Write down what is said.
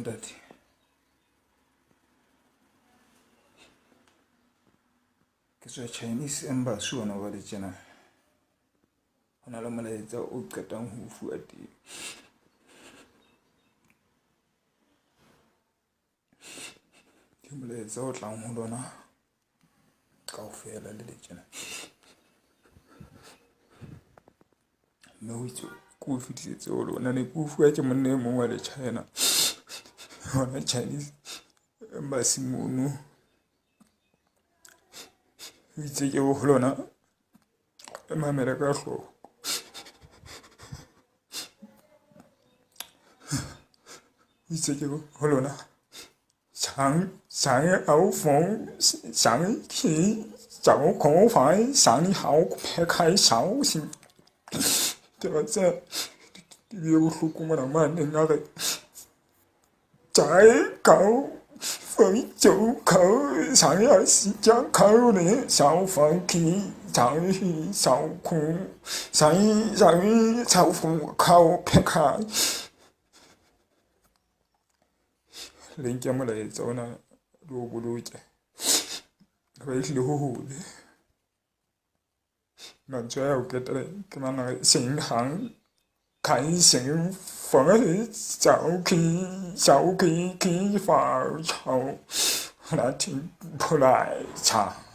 Ntate. Ke tswa Chinese Embassy hona jwale tjena. Ho na le molaetsa o qetang ho fuwa teng. Ke molaetsa o tlang ho lona kaofela le le tjena. Mme ho itswe ke o fetisetse ho lona. Ne ke o fuwa ke monna e mong wa le China hona Chinese Embassy mono. O itse ke ho lona le mamele ka hloko. O itse ke ho lona Chang chang ao feng chang qi zhao kong fang shang hao pe kai shao xing. Taba tsena di bile bohloko mona mane a re 在高飞九口，上要西江口的小放弃，上去小空，上上小风口撇开。Le nke molaetsa ona le o boloke. Ba ehlile ho hobe. Mantswe a ho qetela ke mang a re seng hang kai seng feng zhao qi zhao qi qi fa chao la ting pu lai cha.